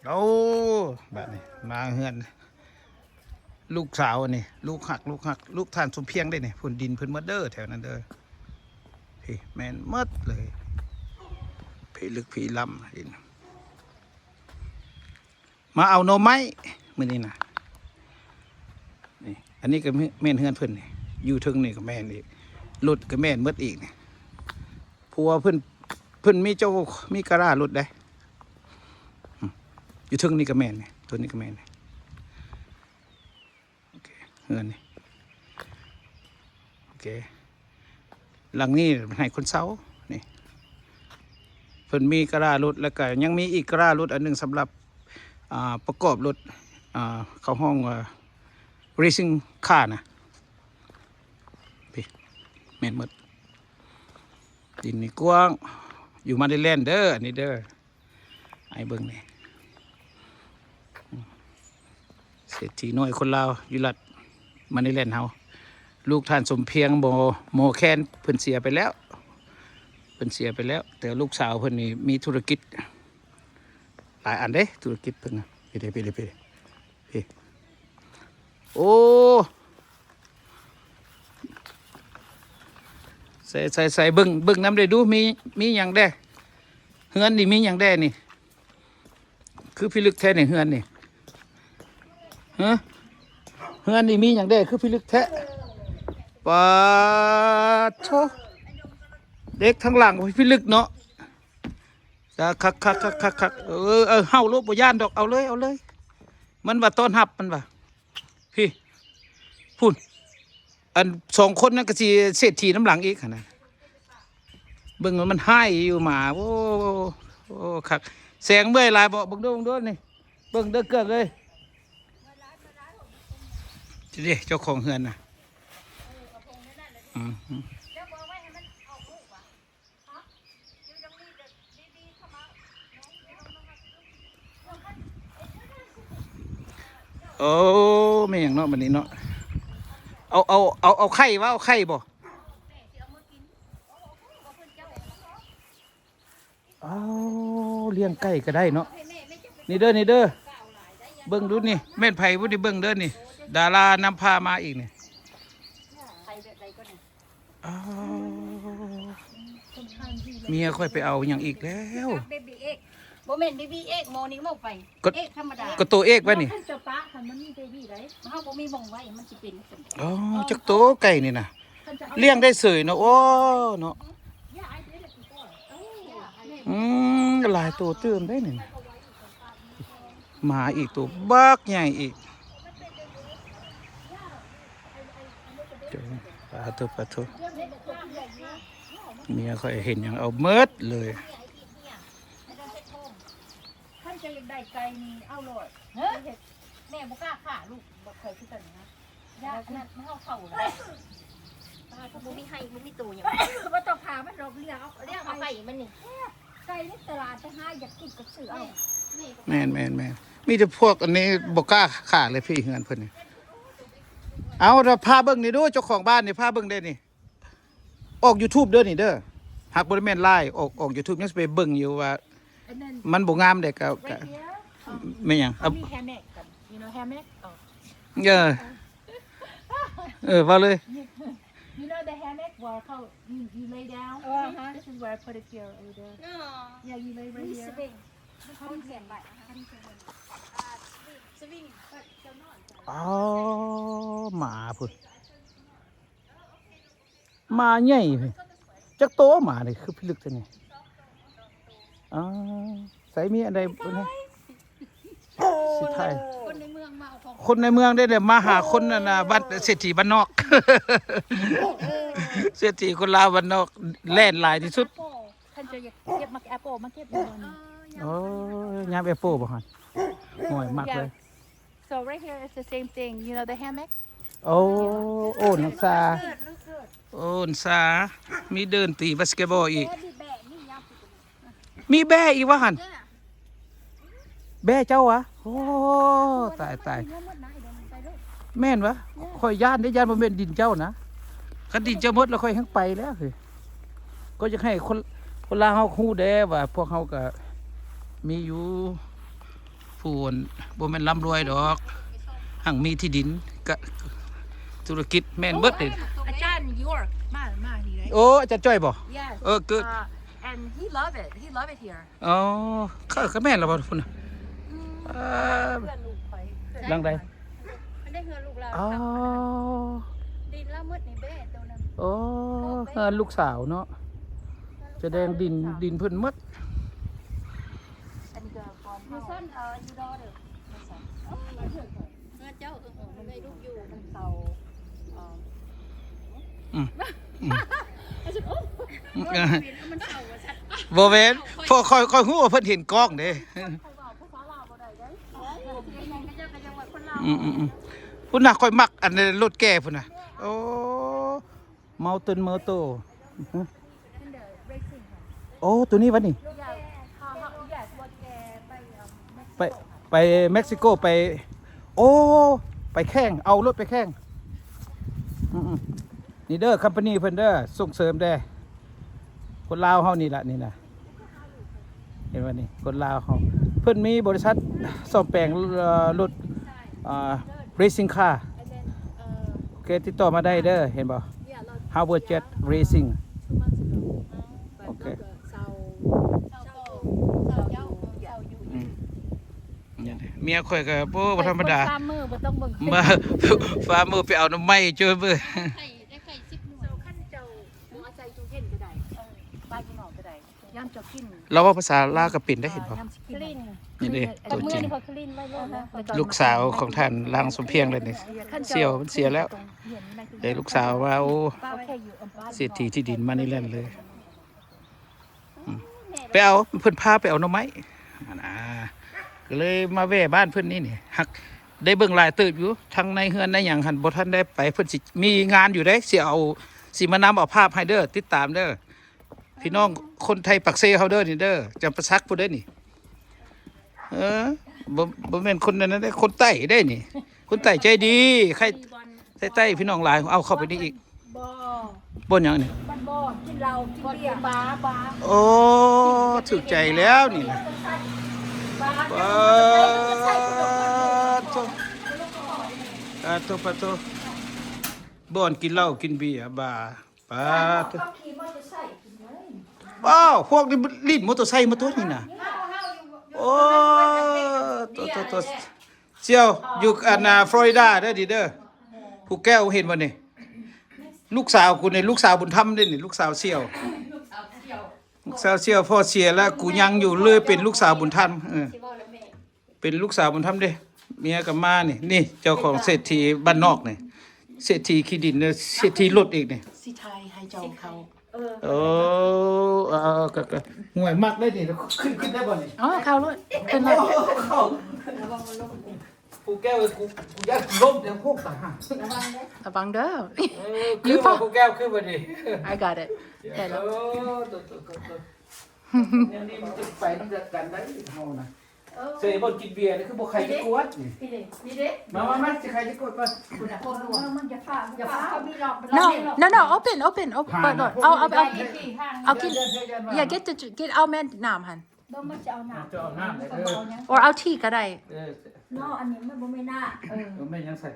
ໂອ້ ບາດນີ້ມາເຮືອນລູກສາວນີ້ ລູກຮັກ ລູກຮັກ ລູກທ່ານສົມພຽງເດ້ນີ້. ພຸ້ນ ດິນເພິ່ນໝົດເດີ ແຖວນັ້ນເດີ. ພີ້ ແມ່ນໝົດເລີຍ ພີ້ລຶກພີ້ລ້ຳດິນ. ມາເອົາໜໍ່ໄມ້ມື້ນີ້ນະ. ນີ້ ອັນນີ້ກໍແມ່ນເຮືອນເພິ່ນນີ້ ຢູ່ເທິງນີ້ກໍແມ່ນອີກ ລົດກໍແມ່ນໝົດອີກນີ້. ຜົວເພິ່ນ ເພິ່ນມີເຈົ້າ ມີກາຣາລົດເດ້. ຢູ່ເທິງນີ້ກໍແມ່ນນີ້ ຕົວນີ້ກໍແມ່ນນີ້. ໂອເຄ ເຮືອນນີ້ ໂອເຄ ຫຼັງນີ້ໃຫ້ຄົນເຊົ່ານີ້. ເພິ່ນມີກາຣາລົດ ແລ້ວກໍຍັງມີອີກກາຣາລົດອັນໜຶ່ງສຳລັບ ອ່າ ປະກອບລົດ ອ່າ ເຂົາຮ້ອງວ່າ racing car ນະ. ພີ້ ແມ່ນໝົດ ດິນນີ້ກວ້າງ ຢູ່ມາເນແລນເດີ ອັນນີ້ເດີ. ໃຫ້ເບິ່ງນີ້ ເສດຖີນ້ອຍຄົນລາວຢູ່ລັດມາເນແລນເຮົາ. ລູກທ່ານສົມພຽງ ໝໍ ໝໍແຄນ ເພິ່ນເສຍໄປແລ້ວ ເພິ່ນເສຍໄປແລ້ວ. ແຕ່ລູກສາວເພິ່ນນີ້ມີທຸລະກິດຫຼາຍອັນເດ້ ທຸລະກິດເພິ່ນນະ. ພີ້ເດ້ ພີ້ເດ້ ພີ້ເດ້ ພີ້. ໂອ້ ໃສ່ ໃສ່ ໃສ່ ເບິ່ງ ເບິ່ງນຳເດ້ດູ ມີ ມີຫຍັງແດ່? ເຮືອນນີ້ມີຫຍັງແດ່ນີ້? ຄືພິລຶກແທ້ນີ້ ເຮືອນນີ້ ຮະ? ເຮືອນນີ້ມີຫຍັງແດ່ ຄືພິລຶກແທ້? ປາດໂທ້ ເດັກທາງຫຼັງພິລຶກເນາະ. ຄັກໆໆໆໆ ເອີ ເອີ ເຮົາໂລດ ບໍ່ຢ້ານດອກ ເອົາເລີຍ ເອົາເລີຍ. ມັນວ່າຕ້ອນຮັບ ມັນວ່າ ພີ້ ພຸ້ນ ອັນສອງຄົນນັ້ນກໍຊິເສດຖີນຳຫຼັງອີກຫັ້ນນະ. ເບິ່ງມັນຮ້າຍຢູ່ໝາ. ໂອ້ ໂອ້ ຄັກ. ແສງເມື່ອຍຫຼາຍບໍ່? ເບິ່ງດູ ເບິ່ງດູນີ້ ເບິ່ງເດີເກືອກເອີຍ. ເດ້ ເຈົ້າຂອງເຮືອນນະ ອືມ. ໂອ້ ແມ່ນຫຍັງເນາະ ບັດນີ້ເນາະ. ເອົາ ເອົາ ເອົາ ເອົາໄຂ່ວະ ເອົາໄຂ່ບໍ່? ອ້າວ ລ້ຽງໄກ່ກໍໄດ້ເນາະ. ນີ້ເດີ ນີ້ເດີ ເບິ່ງດູນີ້ ແມ່ນໃຜບໍ່ໄດ້ເບິ່ງເດີນີ້ ດາລານຳພາມາອີກນີ້. ອ້າວ ເມຍຂ້ອຍໄປເອົາຫຍັງອີກແລ້ວ. ເບບີເອກ ບໍ່ແມ່ນເບບີເອກ ໝໍນີ້ເວົ້າໄປ ກໍ ເອກທຳມະດາ ກໍໂຕເອກວະນີ້. ຄັນຈະປະ ຄັນມັນມີເບບີໄດ໋ ເຮົາບໍ່ມີໝ່ອງໄວ້ ມັນຊິເປັນຈັ່ງໃດ? ອໍ ຈັກໂຕໄກ່ນີ້ນະ ລ້ຽງໄດ້ເສີຍເນາະ. ໂອ້ ເນາະ ອືມ ຫຼາຍໂຕຕື່ມໄດ໋ນີ້. ໝາອີກໂຕບັກໃຫຍ່ອີກ. ປາໂທ ປາໂທ ເມຍຂ້ອຍເຫັນຫຍັງເອົາໝົດເລີຍ. ຄັນເຈົ້າຢາກໄດ້ໄກ່ນີ້ເອົາໂລດ. ແມ່ບໍ່ກ້າຂ້າລູກ ບໍ່ຄ່ອຍຄືກັນນະ. ຢ່າ ອັນນັ້ນເຮົາເຖົ້າແລ້ວ ປາກໍບໍ່ມີໄຮ່ບໍ່ມີໂຕຫຍັງ ບໍ່ຕ້ອງພາມັນດອກ ລ້ຽງເອົາ ລ້ຽງເອົາໄກ່ມັນນີ້. ໄກ່ໃນຕະຫຼາດໄປຫາຢາກກິນກໍຊື້ເອົາ. ແມ່ນໆໆ ມີແຕ່ພວກອັນນີ້ບໍ່ກ້າຂ້າເລີຍ ພີ່ເຮືອນເພິ່ນນີ້. ເອົາ ພາເບິ່ງນີ້ດູ ເຈົ້າຂອງບ້ານນີ້ ພາເບິ່ງແດ່ນີ້. ອອກຢູທູບເດີນີ້ເດີ ຫາກບໍ່ໄດ້ແມ່ນລາຍ ອອກ ອອກຢູທູບ ຍັງຊິໄປເບິ່ງຢູ່ວ່າ ອັນນັ້ນ ມັນບໍ່ງາມເດ້. ກໍ right here ແມ່ນຫຍັງ? ເຮົາມີແຮແມັກກັນ you know ແຮແມັກ? ເອີ ເອີ ເວົ້າເລີຍ. You know the hammock where ເຂົາ you, you lay down? This is where I put it here, over there. Yeah, you lay right here. ອ້າວ ໝາພຸ້ນ ໝາໃຫຍ່ ຈັກໂຕໝານີ້ ຄືພິລຶກແທ້ນີ້. ອ້າວ ໃສມີອັນໃດ ຊິຖ່າຍ ຄົນໃນເມືອງມາເອົາຂອງ ຄົນໃນເມືອງໄດ້ແຫຼະ ມາຫາຄົນນັ້ນນະ ບ້ານເສດຖີບ້ານນອກ ເສດຖີຄົນລາວບ້ານນອກ ແລ່ນຫຼາຍທີ່ສຸດ. ຄັນເຈົ້າຢາກເກັບໝາກແອັບເປິ້ນ ມາເກັບຢູ່ບ່ອນນີ້. ໂອ້ຍ ຍາມແອັບເປິ້ນບໍ່ຫັ້ນ? ໂອ້ຍ ມັກເລີຍ. So right here is the same thing, you know the hammock? ໂອ້ ໂອ້ນສາ ໂອ້ນສາ ມີເດີ່ນຕີບາສເກັດບອລອີກ. ມີແບ້ອີກວ່າຫັ້ນ? ແບ້ເຈົ້າຫວາ? ໂອ້ ຕາຍ ຕາຍ. ແມ່ນຫວາ? ຂ້ອຍຢ້ານເດ້ ຢ້ານບໍ່ແມ່ນດິນເຈົ້ານະ. ຄັນດິນເຈົ້າໝົດແລ້ວ ຂ້ອຍແຮ່ງໄປແລ້ວ. ກໍຢາກໃຫ້ຄົນ ຄົນລາວເຮົາຮູ້ແດ່ວ່າ ພວກເຮົາກໍມີຢູ່ ພ ບໍ່ແມ່ນລ່ຳລວຍດອກ ຮັ່ງມີທີ່ດິນກະທຸລະກິດແມ່ນເບິດເດ. ອາຈານ York ມາ ມານີ້ເດ້. ໂອ້ ອາຈານຈ້ອຍບໍ? Yes. ເອີ ເກີດ Uh, and he love it. He love it here. ອໍ ເຂົາກະແມ່ນລະບໍພຸ້ນນະ? ອືມ ເອີ ເພື່ອນລູກຂ້ອຍ ຫຼັງໃດ? ມັນໄດ້ເຮືອນລູກລາວ. ອໍ ດິນລາວໝົດນີ້ເບ້ໂຕນັ້ນ. ໂອ້ ເຮືອນລູກສາວເນາະ ສະແດງດິນ ດິນເພິ່ນໝົດ. ອັນນີ້ກະກ່ອນເຮົາ ເອີ ຢູ່ລໍເດີ ເຮືອນເຈົ້າ ເອີ ເອີ ແມ່ລູກຢູ່ ມັນເຂົາ ເອີ ອືມ ອືມ ມັນເຂົາວ່າຊັ້ນ ບໍ່ແມ່ນ ເພາະຂ້ອຍ ຂ້ອຍຮູ້ວ່າເພິ່ນເຫັນກ້ອງເດ້. ອືມໆໆ ພຸ້ນນະ ຂ້ອຍມັກອັນລົດແກ່ພຸ້ນນະ. ໂອ້ Mountain Moto ໂອ້ ໂຕນີ້ຫວານີ້? ໄປ ໄປເມັກຊິໂກ ໄປ ໂອ້ ໄປແຂ່ງ ເອົາລົດໄປແຂ່ງ. ອືມໆ ນີ້ເດີ ຄຳພານີເພິ່ນເດີ ສົ່ງເສີມແດ່ ຄົນລາວເຮົານີ້ລະ ນີ້ນະ. ເຫັນບໍ່ນີ້ ຄົນລາວເຮົາ ເພິ່ນມີບໍລິສັດສ້ອມແປງ ເອີ ລົດ ເອີ racing car. ໂອເຄ ຕິດຕໍ່ມາໄດ້ເດີ ເຫັນບໍ່? Howard Jet Racing. ໂອເຄ ອືມ ນີ້ເດ ເມຍຂ້ອຍກະ ໂອ້ ບໍ່ທຳມະດາ ມາຟາມເມີໄປເອົາໜໍ່ໄມ້ ເຈີເບິ່ງ ໄດ້ໄກ່ ໄດ້ໄກ່ສິບໜ່ວຍ. ຄັນເຈົ້າບໍ່ເອົາໃສ່ຕູ້ເຢັນກະໄດ້ ເອີ ປາຢູ່ນອກກະໄດ້. ລາວເວົ້າພາສາລາວກະເປັນໄດ້ ເຫັນບໍ່? ນີ້ເດ້ ໂຕຈິງ ລູກສາວຂອງທ່ານ ລາງສົມພຽງ ເລີຍນີ້ ສ່ຽວ ມັນເສຍແລ້ວ ແຕ່ລູກສາວວ່າ ໂອ້ ເສດຖີທີ່ດິນມານີ້ແຫຼ້ນເລີຍ. ອືມ ໄປເອົາ ເພິ່ນພາໄປເອົາໜໍ່ໄມ້ຫັ້ນນະ ກະເລີຍມາແວ່ບ້ານເພິ່ນນີ້ນີ້ ຮັກ ໄດ້ເບິ່ງຫຼາຍເຕີບຢູ່ ທັງໃນເຮືອນໃນຫຍັງຫັ້ນ ບໍ່ທັນໄດ້ໄປ ເພິ່ນຊິມີງານຢູ່ເດ້ ຊິເອົາ ຊິມານຳເອົາພາບໃຫ້ເດີ ຕິດຕາມເດີ. ພີ່ນ້ອງຄົນໄທປາກເຊເຮົາເດີນີ້ເດີ ຈຳປາສັກພຸ້ນເດີນີ້. ເອີ ບໍ່ ບໍ່ແມ່ນຄົນນັ້ນເດ້ ຄົນໃຕ້ເດ້ນີ້ ຄົນໃຕ້ໃຈດີ ໃຄ ໃຕ້ໆ ພີ່ນ້ອງຫຼາຍ ເອົາເຂົ້າໄປນີ້ອີກ. ບໍ່ ບ່ອນຫຍັງນີ້? ມັນບໍ່ກິນເຫຼົ້າກິນເບຍ ບາ ບາ. ໂອ້ ຖືກໃຈແລ້ວນີ້ນະ. ປາ ປາໂທ ປາໂທ ປາໂທ ບ່ອນກິນເຫຼົ້າກິນເບຍ ບາ. ປາໂທ ອ້າວ ພວກນີ້ຫຼິ້ນມໍເຕີໄຊມາຕົວະນີ້ນະ. ໂອ້ ໂຕ ໂຕ ໂຕ ສ່ຽວ ຢູ່ອັນນ່າ ຟລໍຣິດາເດີ ດີເດີ. ຜູ້ແກ້ວ ເຫັນບໍ່ນີ້? ລູກສາວກູນີ້ ລູກສາວບຸນທຳເດ້ນີ້ ລູກສາວສ່ຽວ ລູກສາວສ່ຽວ. ພໍ່ເສຍແລ້ວ ກູຍັງຢູ່ ເລີຍເປັນລູກສາວບຸນທຳ ເອີ ເປັນລູກສາວບຸນທຳເດ້. ເມຍກະມານີ້ ນີ້ເຈົ້າຂອງເສດຖີບ້ານນອກນີ້ ເສດຖີທີ່ດິນ ເສດຖີລົດອີກນີ້ ຊິຖ່າຍໃຫ້ເຈົ້າເຂົາ. ໂອ້ ເອີ ກະ ກະ ຫວຍ ມັກໄດ້ນີ້ ຂຶ້ນ ຂຶ້ນໄດ້ບໍ່ນີ້? ອໍ ເຂົ້າໂລດ ຂຶ້ນໂລດ. ໂອ້ ເຂົ້າ ຜູ້ແກ້ວເອີຍ ກູ ກູຢ້ານລົ້ມແລ້ວ ໂພກຕາຫາ. ລະວັງເດີ ເອີ ຄືບໍ່ ຜູ້ແກ້ວ ຄືບໍ່ນີ້? I got it. ໂອ້ ໂຕ ໂຕ ໂຕ ໂຕ ແນວນີ້ມັນຈະໄປນຳກັນໄດ້ເຮົານະ. ເອີ ໃສ່ບ່ອນກິນເບຍນີ້ຄືບໍ່ໃຄ່ຈະກວດນີ້. ນີ້ເດ້ ນີ້ເດ້ ມາ ມາ ມາ ຊິໃຄ່ຈະກວດກ່ອນ. ພຸ້ນນະ ຄົນລວມ ເອີ ມັນຈະຟ້າວ ຢ່າຟ້າວ ເຂົາມີລອກ No, no, no, open, open, open. ເປີດໂລດ ເອົາ ເອົາ ເອົາ ເອົາ ເອົາກິນ ຢ່າ ເກັດ ເກັດ ເອົາແມ່ນນ້ຳຫັ້ນ. ເບິ່ງມັນຈະເອົານ້ຳ ຈະເອົານ້ຳ ເອີ ເອົາຫຍັງ or ເອົາທີກະໄດ້. ເອີ ເນາະ ອັນນີ້ມັນບໍ່ແມ່ນນ້ຳ ເອີ ບໍ່ແມ່ນຫຍັງໃສ່